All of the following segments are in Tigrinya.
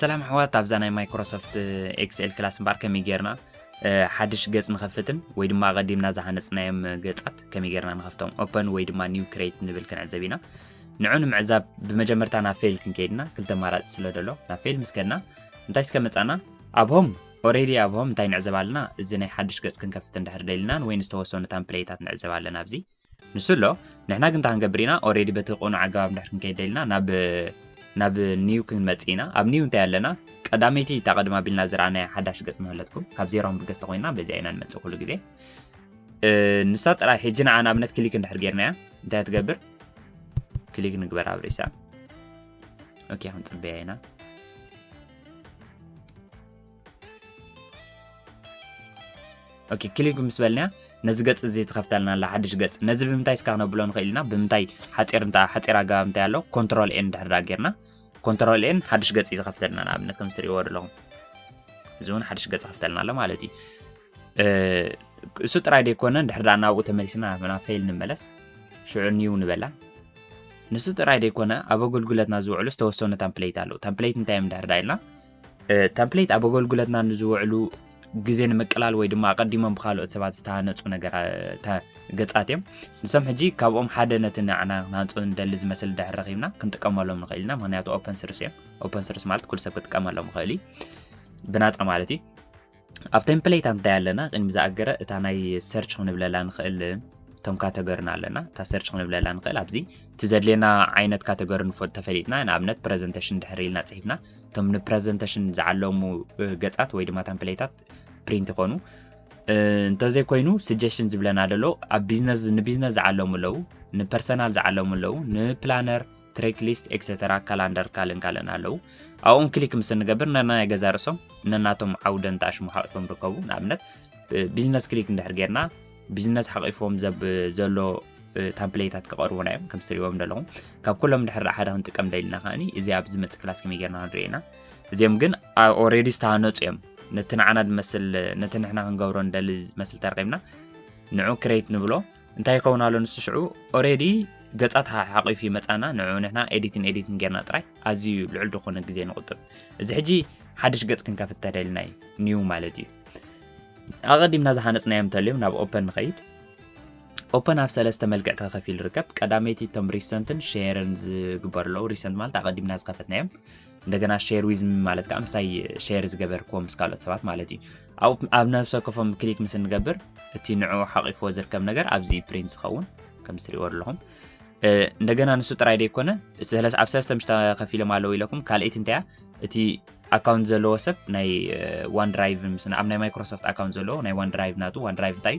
ሰላም ኣሕዋት፣ ኣብዛ ናይ ማይክሮሶፍት ኤክስኤል ክላስ እምበኣር ከመይ ጌርና ሓድሽ ገጽ ንኸፍትን ወይ ድማ ኣቐዲምና ዝሃነጽናዮም ገጻት ከመይ ጌርና ንኸፍቶም፣ ኦፐን ወይ ድማ ኒው ክሬት ንብል ክንዕዘብ ኢና። ንዑ ንምዕዛብ ብመጀመርታ ናብ ፌል ክንከይድና ክልተ ኣማራጺ ስለ ዘሎ ናብ ፌል ምስ ከድና እንታይ እስከ መጻና ኣብ ሆም ኦሬዲ ኣብ ሆም እንታይ ንዕዘብ ኣለና? እዚ ናይ ሓድሽ ገጽ ክንከፍት እንድሕር ደሊናን ወይ ዝተወሰኑ ታምፕሌታት ንዕዘብ ኣለና ኣብዚ ንሱ ኣሎ። ንሕና ግን እንታይ ክንገብር ኢና? ኦሬዲ በቲ ቁኑዕ ኣገባብ እንድሕር ክንከይድ ደሊና ናብ ናብ ኒው ክንመጽእ ኢና። ኣብ ኒው እንታይ ኣለና? ቀዳመይቲ እታ ቀድማ ቢልና ዝረኣናያ ሓዳሽ ገጽ ንህለትኩም ካብ ዜሮ ክንብገስ ተኮይንና በዚኣ ኢና ንመጽእ ኩሉ ግዜ። ንሳ ጥራይ ሕጂ ንዓ ንኣብነት ክሊክ እንድሕር ጌርናያ እንታይ ትገብር? ክሊክ ንግበር ኣብ ርእሳ። ኦኬ፣ ክንጽበያ ኢና። ኦኬ፣ ክሊክ ምስ በልናያ ነዚ ገጽ እዚ ትኸፍተልና ኣላ ሓድሽ ገጽ። ነዚ ብምንታይ እስካ ክነብሎ ንኽእል ኢና? ብምንታይ ሓጺር እንታ ሓጺር ኣገባብ እንታይ ኣሎ? ኮንትሮል ኤን ድሕር ዳ ጌርና ኮንትሮል ኤን ሓድሽ ገጽ እዩ ዝኸፍተልና። ንኣብነት ከም ትሪእዎ ዘለኹም እዚ እውን ሓድሽ ገጽ ይኸፍተልና ኣሎ ማለት እዩ። እሱ ጥራይ ደይኮነ እንድሕር ዳ ናብኡ ተመሊስና ናብ ፌል ንመለስ። ሽዑ ኒው ንበላ። ንሱ ጥራይ ደይኮነ ኣብ ኣገልግሎትና ዝውዕሉ ዝተወሰኑ ታምፕሌት ኣለዉ። ታምፕሌት እንታይ እዮም እንድሕር ዳ ኢልና ታምፕሌት ኣብ ኣገልግሎትና ንዝውዕሉ ግዜ ንምቅላል ወይ ድማ ኣቐዲሞም ብካልኦት ሰባት ዝተሃነፁ ነገራ ገጻት እዮም። ንሶም ሕጂ ካብኦም ሓደ ነቲ ንዓና ክናንፆ ንደሊ ዝመስል ድሕር ረኺብና ክንጥቀመሎም ንኽእል ኢና። ምክንያቱ ኦፐን ስርስ እዮም። ኦፐን ስርስ ማለት ኩሉ ሰብ ክጥቀመሎም ይኽእል እዩ ብናፃ ማለት እዩ። ኣብ ቴምፕሌታት እንታይ ኣለና? ቅድሚ ዝኣገረ እታ ናይ ሰርች ክንብለላ ንኽእል እቶም ካተጎሪና ኣለና። እታ ሰርች ክንብለላ ንኽእል ኣብዚ እቲ ዘድልየና ዓይነት ካተጎሪ ንፎ ተፈሊጥና ንኣብነት ፕረዘንቴሽን ድሕር ኢልና ፅሒፍና እቶም ንፕረዘንቴሽን ዝዓለሙ ገጻት ወይ ድማ ታምፕሌታት ፕሪንት ይኾኑ። እንተዘይኮይኑ ስጀሽን ዝብለና ደሎ ኣብ ቢዝነስ ንቢዝነስ ዝዓለሙ ኣለዉ፣ ንፐርሰናል ዝዓለሙ ኣለዉ፣ ንፕላነር ትሬክ ሊስት ኤክሰተራ ካላንደር ካልን ካልን ኣለዉ። ኣብኦም ክሊክ ምስ እንገብር ነናይ ገዛ ርእሶም ነናቶም ዓውደ እንተኣሽሙ ሓቂፎም ርከቡ። ንኣብነት ቢዝነስ ክሊክ እንድሕር ጌርና ቢዝነስ ሓቂፎም ዘሎ ታምፕሌታት ክቐርቡና እዮም ከም ትሪእዎም ዘለኹም። ካብ ኩሎም ድሕር ሓደ ክንጥቀም ደሊና ከዓኒ እዚ ኣብ ዝመፅእ ክላስ ከመይ ጌርና ክንርኢ ኢና። እዚኦም ግን ኦሬዲ ዝተሃነፁ እዮም። ነቲ ንዓና ዝመስል ነቲ ንሕና ክንገብሮ ንደሊ ዝመስል ተረኺብና ንዑ ክሬት ንብሎ። እንታይ ይኸውን ኣሎ ንሱ ሽዑ ኦሬዲ ገጻት ሓቂፉ ይመጻና። ንዑ ንሕና ኤዲትን ኤዲትን ጌርና ጥራይ ኣዝዩ ልዑል ዝኾነ ግዜ ንቑጥብ። እዚ ሕጂ ሓድሽ ገጽ ክንከፍት ተደልና እዩ ኒው ማለት እዩ። ኣቐዲምና ዝሃነጽናዮም እንተልዮም ናብ ኦፐን ንኸይድ። ኦፐን ኣብ ሰለስተ መልክዕ ተኸፊሉ ይርከብ። ቀዳመይቲ እቶም ሪሰንትን ሼርን ዝግበሩ ኣለዉ። ሪሰንት ማለት ኣቐዲምና ዝኸፈትናዮም። እንደገና ሼር ዊዝ ሚ ማለት ከዓ ምሳይ ሼር ዝገበርክዎ ምስ ካልኦት ሰባት ማለት እዩ። ኣብ ነብሰ ወከፎም ክሊክ ምስ እንገብር እቲ ንዑ ሓቂፍዎ ዝርከብ ነገር ኣብዚ ፕሪንት ዝኸውን ከም ትሪእዎ ኣለኹም። እንደገና ንሱ ጥራይ ደይኮነ ኣብ ሰለስተ ምሽ ተኸፊሎም ኣለዉ ኢለኩም ካልኣይቲ እንታያ እቲ ኣካውንት ዘለዎ ሰብ ናይ ዋን ድራይቭ ምስ ኣብ ናይ ማይክሮሶፍት ኣካውንት ዘለዎ ናይ ዋን ድራይቭ ናቱ ዋን ድራይቭ እንታይ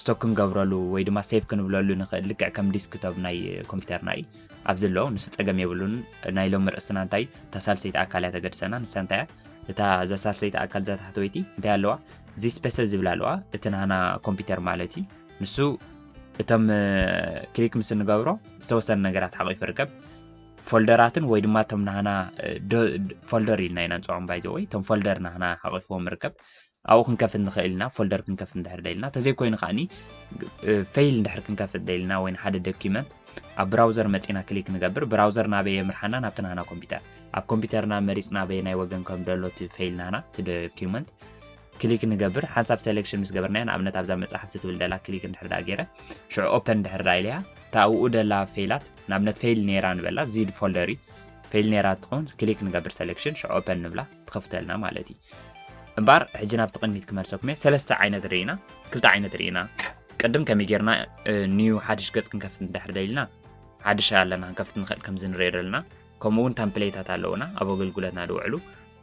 ስቶክ ክንገብረሉ ወይ ድማ ሴቭ ክንብለሉ ንኽእል ልክዕ ከም ዲስክቶፕ ናይ ኮምፒውተርና እዩ ኣብዚ ኣለዉ ንሱ ፀገም የብሉን። ናይ ሎሚ ርእስና እንታይ እታ ሳልሰይቲ ኣካል እያ ተገድሰና ንሳ እንታይ እያ እታ እዛ ሳልሰይቲ ኣካል እዛ ታሕተወይቲ እንታይ ኣለዋ እዚ ስፔሰ ዝብል ኣለዋ እቲ ናህና ኮምፒውተር ማለት እዩ። ንሱ እቶም ክሊክ ምስ እንገብሮ ዝተወሰነ ነገራት ሓቂፉ ይርከብ። ፎልደራትን ወይ ድማ እቶም ናህና ፎልደር ኢልና ኢና ንፅዖም ባይዘወይ እቶም ፎልደር ናህና ሓቂፍዎም ይርከብ። ኣብኡ ክንከፍት ንኽእል ኢና ፎልደር ክንከፍት እንድሕር ደልና ተዘይኮይኑ ከዓኒ ፌይል እንድሕር ክንከፍት ደልና ወይ ሓደ ዶኪመንት ኣብ ብራውዘር መፂና ክሊክ ንገብር ብራውዘር ናበይ የምርሓና ናብቲ ናህና ኮምፒውተር ኣብ ኮምፒውተርና መሪፅና በየናይ ወገን ከም ደሎ እቲ ፌይል ናህና እቲ ዶኪመንት ክሊክ ንገብር ሓንሳብ ሴሌክሽን ምስ ገበርናዮ ንኣብነት ኣብዛ መፅሓፍቲ ትብል ደላ ክሊክ እንድሕር ዳ ገይረ ሽዑ ኦፐን እንድሕር ዳ ኢለያ እታ ኣብኡ ደላ ፌላት ንኣብነት ፌይል ነይራ ንበላ ዚድ ፎልደር እዩ ፌይል ነይራ ትኸውን ክሊክ ንገብር ሴሌክሽን ሽዑ ኦፐን ንብላ ትኸፍተልና ማለት እዩ። እምበኣር ሕጂ ናብቲ ቅድሚት ክመልሰኩም እየ ሰለስተ ዓይነት ርኢና ክልተ ዓይነት ርኢና ቅድም ከመይ ጌርና ኒው ሓድሽ ገጽ ክንከፍት እንድሕር ደሊልና ሓድሽ ኣለና ክንከፍት ንኽእል ከምዚ ንሪኦ ዘለና ከምኡ እውን ታምፕሌታት ኣለውና ኣብ ኣገልግሎትና ዝውዕሉ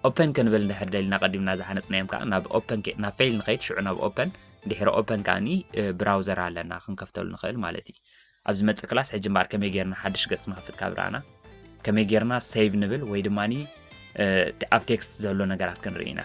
ኦፐን ክንብል እንድሕር ደሊና ቀዲምና ዝሃነፅናዮም ከዓ ናብ ኦፐን ናብ ፌይል ንኸይድ ሽዑ ናብ ኦፐን ድሕሪ ኦፐን ከዓኒ ብራውዘር ኣለና ክንከፍተሉ ንኽእል ማለት እዩ። ኣብ ዝመፅእ ክላስ ሕጂ እምበኣር ከመይ ጌርና ሓድሽ ገፅ ንኸፍት ካብ ረኣና ከመይ ጌርና ሴቭ ንብል ወይ ድማ ኣብ ቴክስት ዘሎ ነገራት ክንርኢ ኢና።